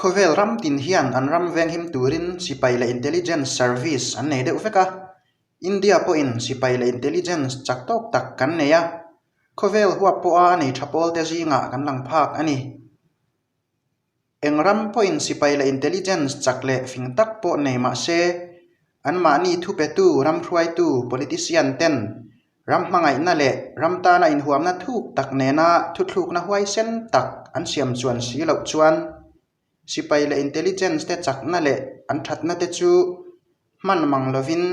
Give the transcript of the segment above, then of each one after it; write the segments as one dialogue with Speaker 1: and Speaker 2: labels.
Speaker 1: Khawvel ram tin hian an ram venghim turin sipai leh intelligence service an nei deuh vek a. India pawhin sipai leh intelligence chak tawk tak kan nei a. Khawvel huap pawha a nei tha pawlte zingah kan lang phak a ni. Eng ram pawhin sipai leh intelligence chak leh fing tak pawh nei mah se, anmahni thupetu, ram hruaitu, politician ten ram hmangaihna leh ram tana inhuamna thuk tak nena thuthlukna huaisen tak an siam chuan si loh chuan sipai leh intelligence te chakna leh an thatna te chu hman mang lovin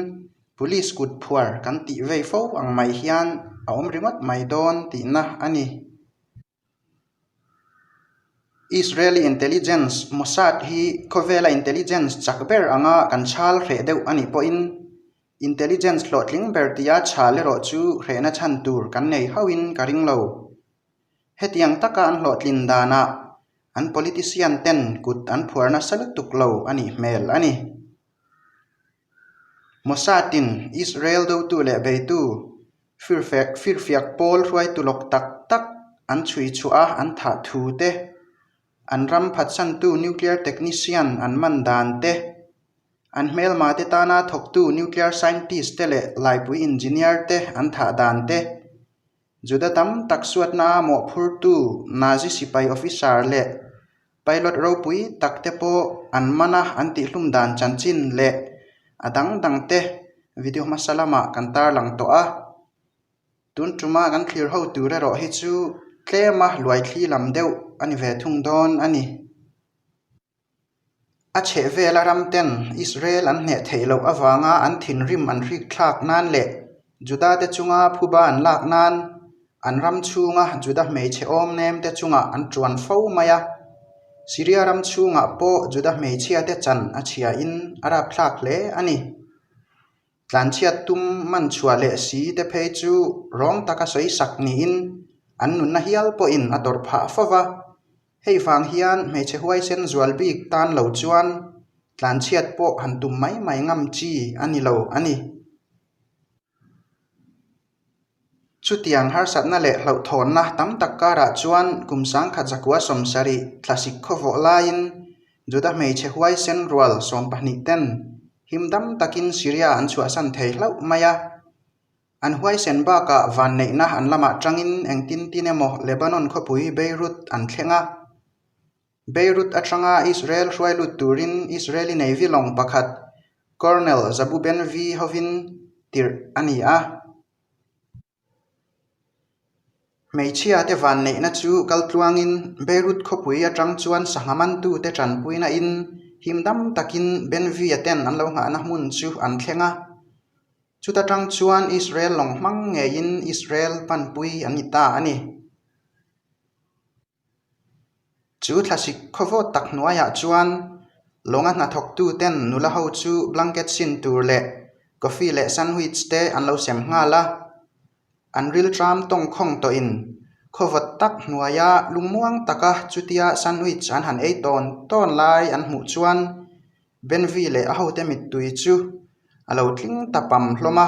Speaker 1: police kut phuar kan tih vei fo ang mai hian a awm ringawt mai dawn tihna a ni. Israeli intelligence Mossad hi khawvela intelligence chak ber anga kan chhal hreh deuh a nih pawhin intelligence hlawhtling ber tia chhal erawh chu hrehna chhan tur kan nei hauhin ka ring lo. Hetiang taka an hlawhtlin danah an politician ten kut an phuar nasa lutuk lo a nih hmel a ni. Mossad-in Israel dotu leh beitu firfiak pawl hruaitu lawk tak tak an chhui chhuah a an thah thu te, an ram phatsantu nuclear technician an man dan te, an hmelma te tana thawktu nuclear scientist te leh laipui engineer te an thah dan te, Juda tam tak suatna a mawhphurtu Nazi sipai officer leh Pilot ropui tak te pawh an man a, an tihhlum dan chanchin leh a dang dang te video hmasa lamah kan tarlang tawh a. Tun tuma kan thlir ho tur erawh hi chu tlema luaithli lam deuh a ni ve thung dawn a ni. A chhehvela ram ten Israel an hneh theih loh avanga an thinrim an hrik thlak nan leh Juda te chunga phuba an lak nan an ram chhunga Juda hmeichhe awm nem te chungah an tuan fo mai a. Syria ram chhungah pawh Juda hmeichhia te chan a chhiain a rapthlak hle a ni. Tlanchhiat tum man chhuah leh si te phei chu rawng taka sawi sak niin an nunna hial pawhin a tawrh phah fo va. Hei vang hian hmeichhe huaisen zual bik tan lo chuan tlanchhiat pawh han tum mai mai ngam chi a ni lo a ni. Chutiang harsatna leh hlauhthawnna tam tak karah chuan kum sangkhat zakua sawmsarih thlasik khawvawh laiin Juda hmeichhe huaisen rual 12 ten him dam takin Syria an chhuahsan thei hlauh mai a. An huaisen bakah vanneihna an lamah tangin engtin tin emaw Lebanon khawpui Beirut an thleng a. Beirut atanga Israel hruai lut turin Israeli Navy lawng pakhat Colonel Zabu Ben V hovin tirh a ni a. Hmeichhia te vanneihna chu kal tluangin Beirut khawpui atang chuan sangha mantute tanpuina in him dam takin Ben V a ten an lo nghahna hmun chu an thleng a. Chuta tang chuan Israel lawng hmang ngeiin Israel panpui an ni ta a ni. Chu thlasik khawvawt tak hnuaiah chuan lawnga hnathawktu ten nula ho chu blanket sin tur leh coffee leh sandwich te an lo sem nghal a. An rilṭam tawngkhawng tawhin khawvawt tak hnuaia lungmuang taka chutia sandwich an han ei tawn tawn lai an hmuh chuan Benvi leh a hote mittui chu a lo tling ta pam hlawm a.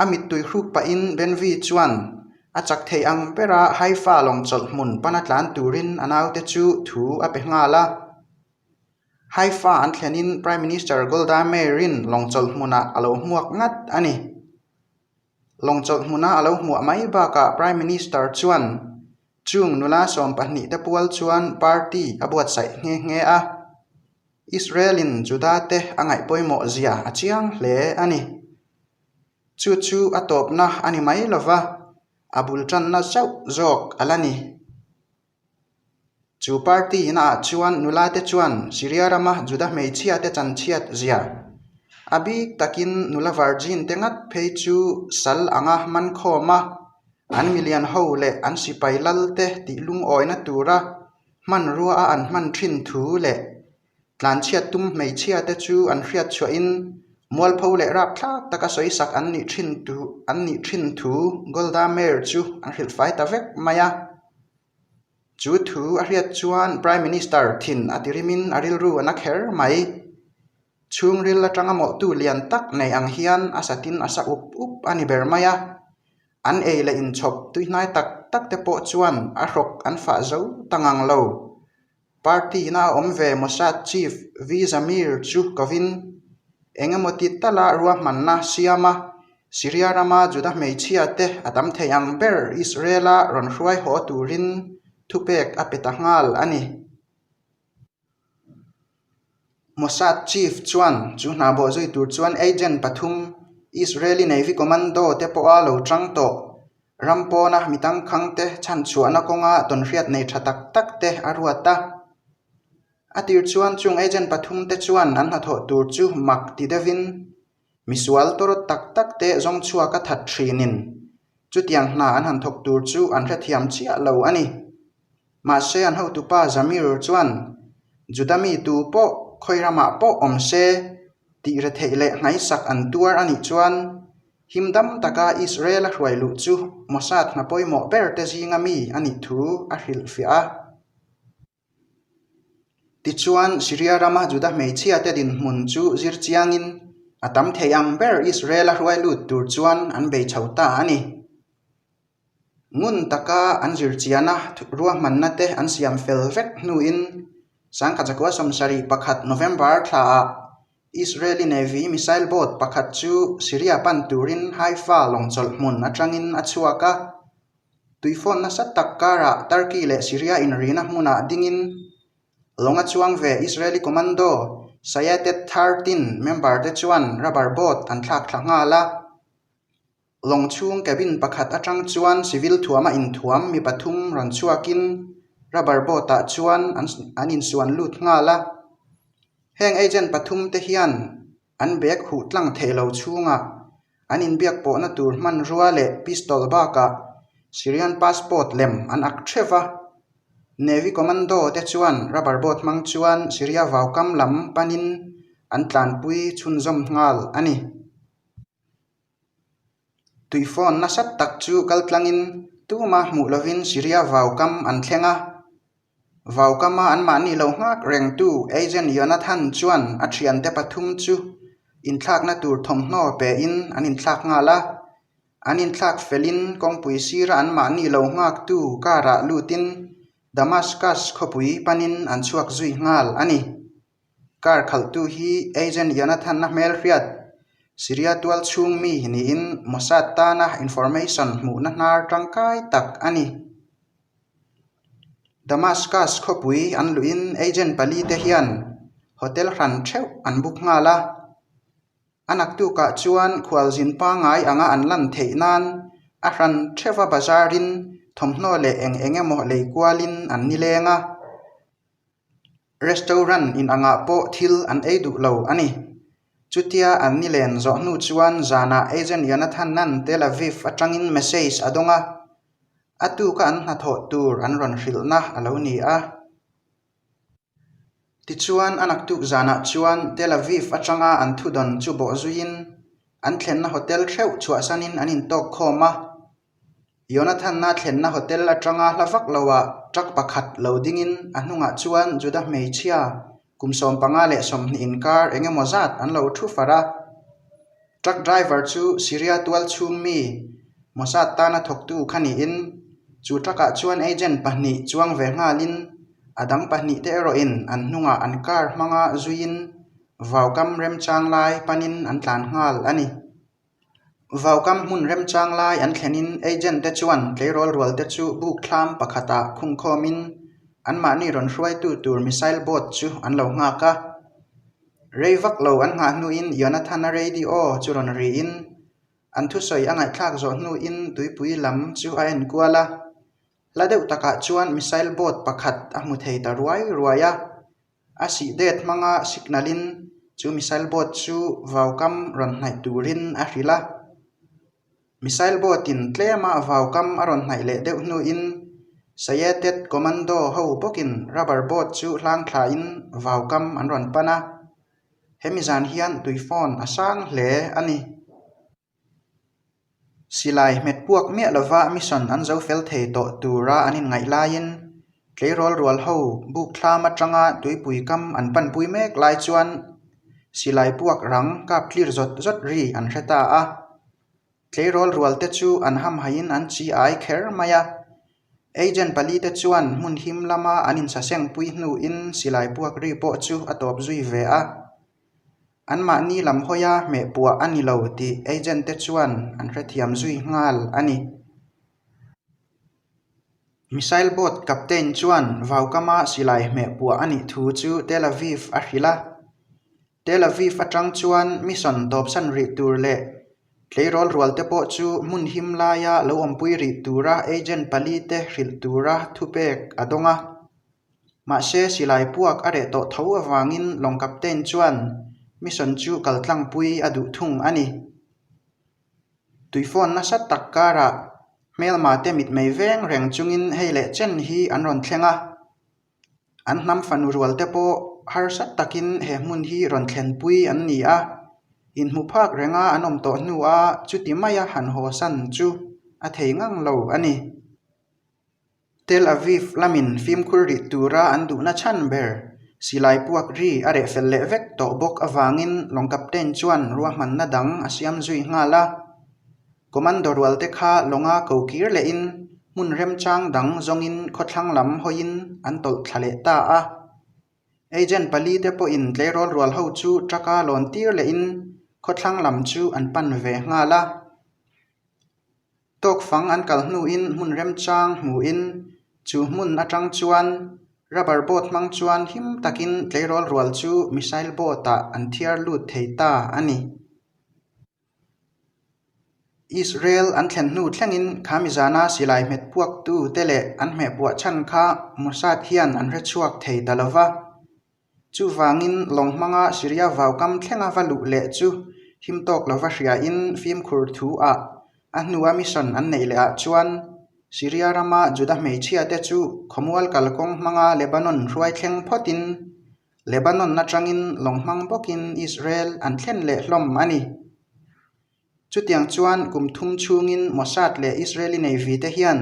Speaker 1: A mittui hruk pahin Benvi chuan a chak thei ang bera Haifa lawng chawlh hmun pana tlan turin a naute chu thu a pe nghal a. Haifa an thlenin Prime Minister Golda Meir-in lawng chawlh hmunah a lo hmuak ngat a ni. Lawng chawlh hmuna a lo hmuah mai bakah Prime Minister chuan chung nula 12 te pual chuan party a buatsaih nghe nghe a. Israel-in Juda-te a ngaih pawimawh zia a chiang hle a ni. Chu chu a tawpna a ni mai lo va, a bul tanna zauh zawk a la ni. Chu party inah chuan nulate chuan Syria rama Juda hmeichhiate chanchhiat zia, a bik takin nula virgin te ngat phei chu sal anga mankhawm a, an milian ho leh an sipai lalte tih lungawina tura Hmanrua a an hman thin thu leh tlanchhiat tum hmeichhia te chu an hriat chhuahin mualpho leh rapthlak taka sawisak an nih thin thu an nih thin thu Golda Meir chu an hrilh fai ta vek mai a. Chu thu a hriat chuan Prime Minister thin a ti rimin a rilru a na kher mai. Chhungril atanga mawhtu lian tak nei ang hian a satin a sa up up a ni ber mai a. An ei leh inchhawp tuihnai tak tak te pawh chuan a hrawk an fah zo ta ngang lo. Party-na a awm ve Mossad Chief V Zamir chu kovin eng emaw ti tala ruahmanna siam a, Syria rama Juda hmeichhia te a tam thei ang ber Israel-a rawn hruai haw turin thupek a pe ta nghal a ni. Mossad Chief chuan chu hna bawh zui tur chuan agent pathum Israeli Navy Commando te pawha lo tang tawh ram pawna mi tangkhang te chhanchhuahna kawnga tawnhriat nei tha tak tak te a ruat a. A tir chuan chung agent pathum te chuan an hnathawh tur chu mak ti deuhin misual tawrawt tak tak te zawng chhuak a that thinin chutiang hna an han thawk tur chu an hrethiam chiah lo a ni. Mahse an hotupa Zamir chuan Juda mi tu pawh khawi ramah pawh awm se tih retheih leh hnaisak an tuar a nih chuan him dam taka Israel a hruai luh chu Mossad hna pawimawh ber te zinga mi a nih thu a hrilhfiah a. Tichuan Syria rama Juda hmeichhia te dinhmun chu zir chiangin a tam thei ang ber Israel a hruai lut tur chuan an bei chho ta a ni. Ngun taka an zirchiana ruahmanna te an siam fel vek hnuin Sangkhatzakua 71 November thlaah Israeli Navy missile boat pakhat chu Syria pan turin Haifa lawngchawlh hmun atangin a chhuak a. Tuifawn nasa tak karah Turkey leh Syria inrina hmunah dingin lawnga chuang ve Israeli commando Shayetet 13 member te chuan rubber boat an thlak thla nghal a. Lawng chhung cabin pakhat atang chuan civil thuama inthuam mi pathum rawn chhuakin rubber boat ah chuan an insuan lut nghal a. Heng agent pathum te hian an bag huh tlang thei lo chhungah an inbiak pawhna tur hmanrua leh pistol bakah Syrian passport lem an ak theuh va. Navy commando te chuan rubber boat hmang chuan Syria vaukam lam panin an tlanpui chhunzawm nghal a ni. Tuifawn nasa tak chu kal tlangin tuma hmuh lovin Syria vaukam an thleng a. Vaukama anmahni lo nghak rengtu Agent Yonathan chuan a thiante pathum chu inthlakna tur thawmhnaw pein an inthlak nghal a. An inthlak felin kawngpui sira anmahni lo nghaktu car-ah lutin Damascus khawpui panin an chhuak zui nghal a ni. Car khalhtu hi Agent Yonathan-a hmelhriat Syria tual chhung mi niin Mossad tana information hmuhna hnar tangkai tak a ni. Damascus khawpui an luhin agent pali te hian hotel hran theuh an book nghal a. A naktukah chuan khualzin pangngai anga an lan theih nan a hran theuha bazarin thawmhnaw leh eng eng emaw lei kualin an nileng a. Restaurant in angah pawh thil an ei duh lo a ni. Chutia an ni len zawh hnu chuan zanah Agent Yonathan-a'n Tel Aviv atangin message a dawng a, a tuka an hnathawh tur an rawn hrilhna a lo ni a. Tichuan a naktuk zanah chuan Tel Aviv atanga an thudawn chu bawh zuiin an thlenna hotel theuh chhuahsanin an intawk khawm a. Yonathan-a thlenna hotel atanga hla vak loah truck pakhat lo dingin a hnungah chuan Juda hmeichhia kum 15 leh 20 inkar eng emaw zat an lo thu far a. Truck driver chu Syria tual chhung mi Mossad tana thawktu kha niin chu truck-ah chuan agent pahnih chuang ve nghalin a dang pahnih te erawhin an hnungah an car hmanga zuiin vaukam remchang lai panin an tlan nghal a ni. Vaukam hmun remchang lai an thlenin agent te chuan tleirawl rual te chu buk thlam pakhatah khungkhawmin anmahni rawn hruaitu tur missile boat chu an lo nghak a. Rei vak lo an nghah hnuin Yonathana radio chu rawn riin an thusawi a ngaihthlak zawh hnuin tuipui lam chu a en kual a. Hla deuh takah chuan missile boat pakhat a hmu thei ta ruai ruai a. A sih det hmanga signal in chu missile boat chu vaukam rawn hnaih turin a hrilh a. Missile boat in tlema vaukam a rawn hnaih leh deuh hnuin Sayetet Commando ho bawkin rubber boat chu hlang thlain vaukam an rawn pan a. Hemi zan hian tuifawn a sang hle a ni. Silai hmet puak miah lova mission an zo fel thei tawh tura an inngaih laiin tleirawl rual ho buk thlam atanga tuipui kam an panpui mek lai chuan silai puak rang kap tlir zawt zawt ri an hre ta a. Tleirawl rual te chu an hamhaiin an chi ai kher mai a. Agent palite chuan hmun him lama an insasengpui hnuin silai puak ri pawh chu a tawp zui ve a. Anmahni lam hawia hmeh puah a ni lo tih agent te chuan an hrethiam zui nghal a ni. Missile boat captain chuan vaukama silai hmeh puah a nih thu chu Tel Aviv a hrilh a. Tel Aviv atang chuan mission tawpsan rih tur leh tleirawl rual te pawh chu hmun him laia lo awmpui rih tura agent palite hrilh tura thupek a dawng a. Mahse silai puak a reh tawh tho avangin lawng captain chuan mission chu kaltlangpui a duh thung a ni. Tuifawn nasa tak karah hmelma te mitmei veng reng chungin hei leh chen hi an rawn thleng a. An hnam fanu rual te pawh harsa takin he hmun hi rawn thlenpui an ni a. Inhmu phak renga an awm tawh hnua chuti maia han haw san chu a thei ngang lo a ni. Tel Aviv lamin fimkhur rih tura an duhna chhan ber silai puak ri a reh fel leh vek tawh bawk avangin lawng captain chuan ruahmanna dang a siam zui nghal a. Commando rualte kha lawnga ko kir lehin hmun remchang dang zawngin khawthlang lam hawiin an tawlh thla leh ta a. Agent palite pawhin tleirawl rual ho chu truck-a lawn tir lehin khawthlang lam chu an pan ve nghal a. Tawk fang an kal hnuin hmun remchang hmuhin chu hmun atang chuan rubber boat hmang chuan him takin tleirawl rual chu missile boat ah an thiar lut thei ta a ni. Israel an thlen hnu thlengin kha mizana silai hmet puaktu te leh an hmehpuah chhan kha Mossad hian an hrechhuak thei ta lo va. Chuvangin lawng hmanga Syria vaukam thlenga va luh leh chu him tawk lova hriain fimkhur thu ah a hnua mission an neih leh ah chuan Syria rama Juda hmeichhia te chu khawmual kalkawng hmanga Lebanon hruai thleng phawtin Lebanon atangin lawng hmang bawkin Israel an thlen leh hlawm a ni. Chutiang chuan kum thum chhungin Mossad leh Israeli Navy te hian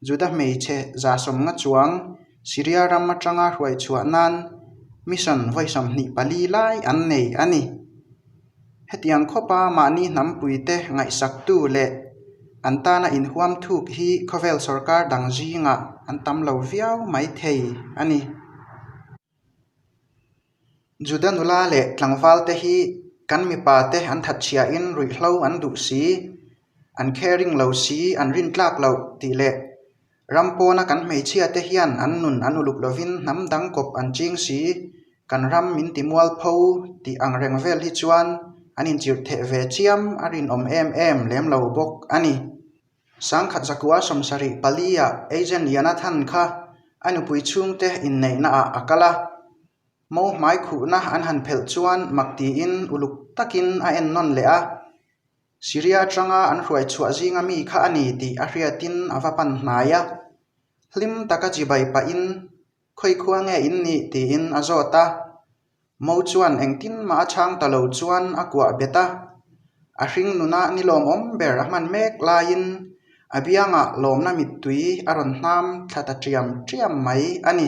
Speaker 1: Juda hmeichhe za sawmnga chuang Syria ram atanga hruai chhuah nan mission vawi 24 lai an nei a ni. Hetiang khawpa mahni hnampuite ngaihsaktu leh an tana inhuam thuk hi khawvel sorkar dang zingah an tam lo viau mai thei a ni. Juda nula leh tlangval te hi kan mipa te an that chhiahin ruihhlo an duh si, an caring lo si, an rintlak loh tih leh ram pawna kan hmeichhia te hian an nun an uluk lovin hnam dang kawp an ching si, kan ram min ti mualpho tih ang reng vel hi chuan an inchirh theh ve chiam a rinawm em em lem lo bawk a ni. Sangkhat zakua 74 ah Agent Yanathan kha a nupui chhungte inneihna ah a kal a. Mo hmai khuhna an han phelh chuan mak tiin uluk takin a en nawn leh a. Syria atanga an hruai chhuah zinga mi kha a ni tih a hriatin a va pan hnai a. Hlim taka chibai pahin Khawi khua nge in nih? tiin a zawt a. Mo chuan engtin mah a chhang ta lo chuan a kuah bet a. A hring nuna ni lawmawm ber a hman mek laiin a biangah lawmna mittui a rawn hnam thla ta ṭiam ṭiam mai a ni.